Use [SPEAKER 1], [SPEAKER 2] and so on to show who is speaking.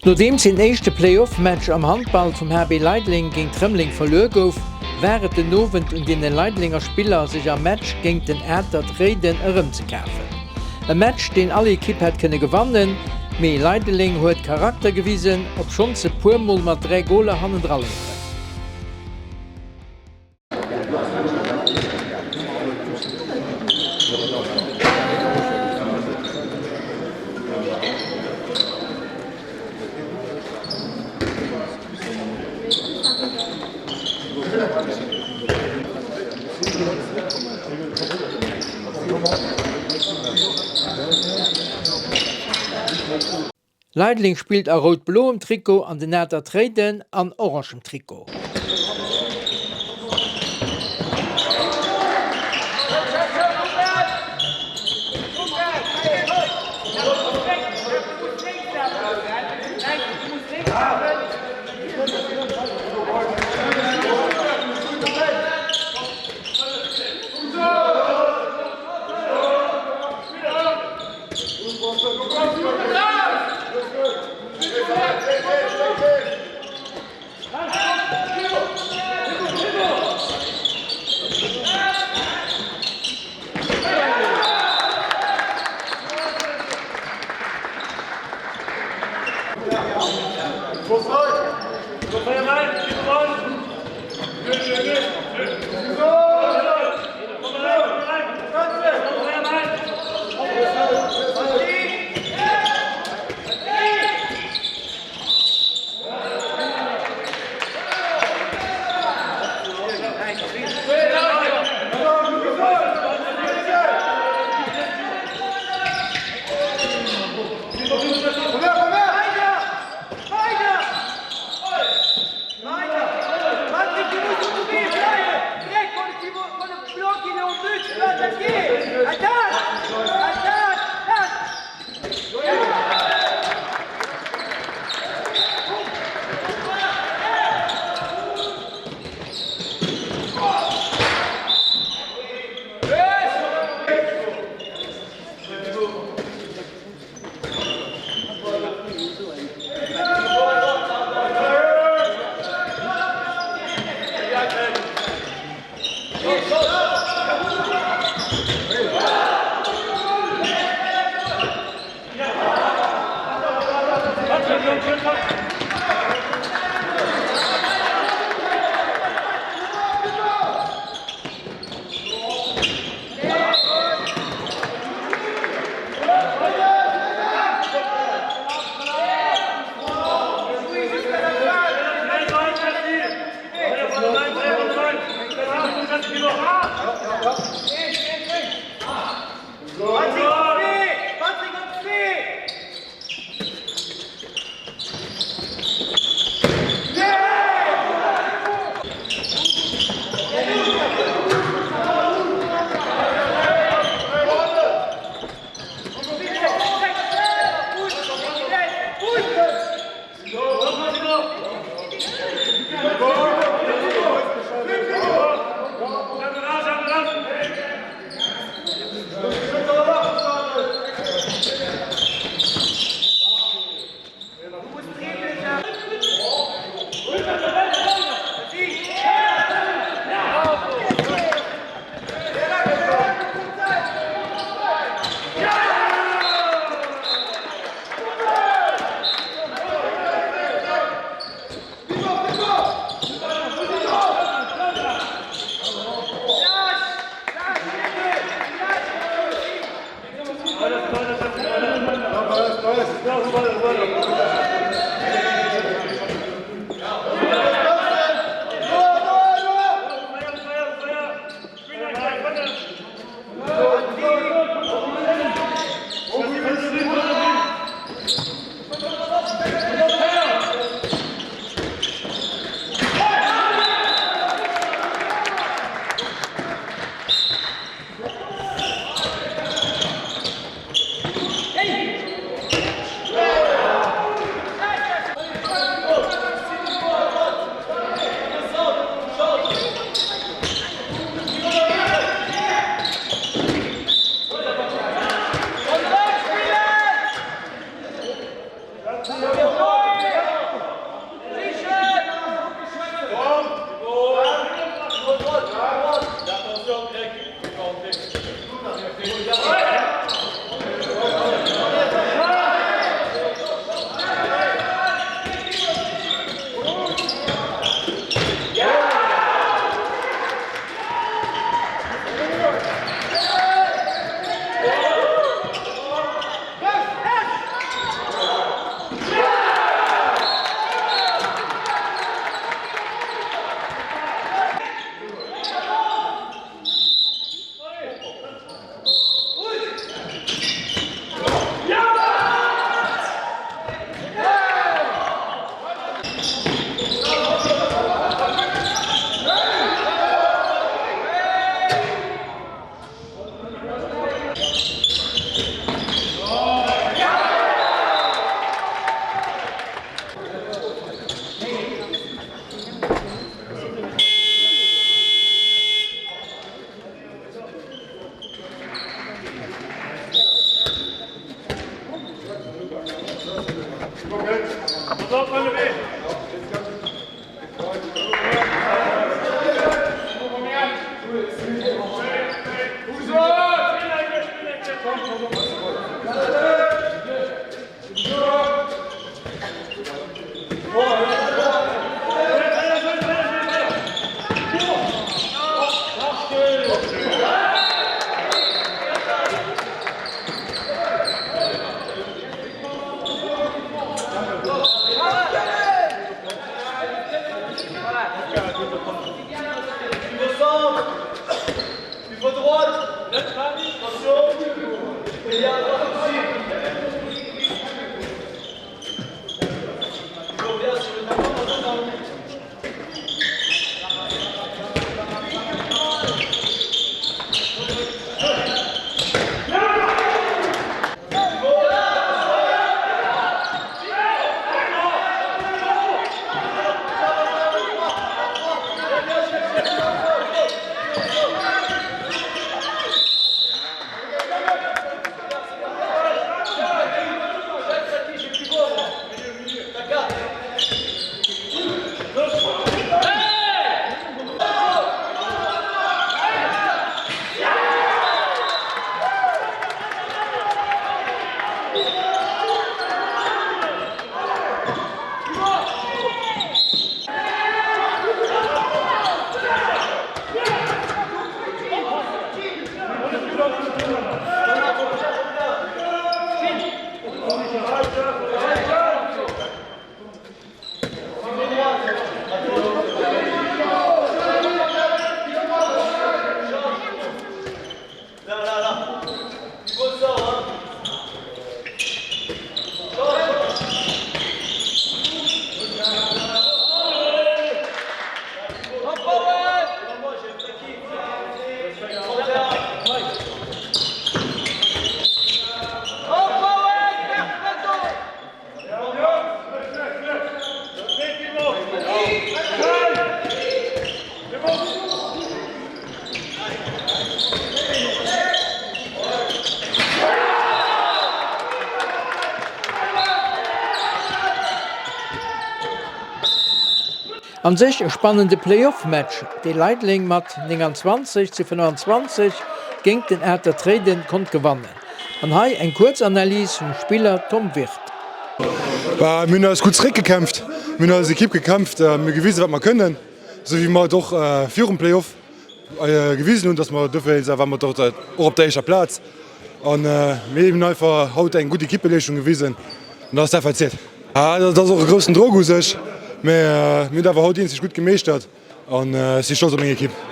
[SPEAKER 1] Nodeems een éischte Play-Off-Match am Handball vum HB Leideleng géint Rëmeleng verluer gouf, war et den Owend un deene Leidelenger Spiller sech am Match géint den Atert Réiden erëmzekafen. E Match deen all Ekipp hätt kënne gewannen, mee Leideleng huet Charakter gewisen, obschonns se puer mol mat 3 Goler hannendra louchen. Leideleng spillt a rout-bloem Trikot an den Atert Réiden an orangem Trikot. An sech e spannende Playoff-Match, dee Leideleng mat 29 zu 25 géint den Atert Réiden konnt gewannen. An hei eng kuerz Analys vum Spiller Tom Wirth.
[SPEAKER 2] Mir hunn eis gutt zeréckgekämpft, mir hunn als Ekipp gekämpft, mir hu gewisen, wat mer kënnen, esou wéi mer et och virum Playoff gewisen hunn, dass mer dofir war mer dort och op der éischter Plaz. An mir hunn einfach haut eng gutt Ekippeleeschtung gewisen an dat ass dat wat zielt. Dat ass och e groussen Drock u sech, mä mir hunn et awer haut eenzeg gutt gemeeschtert an ech si stolz op meng Ekipp.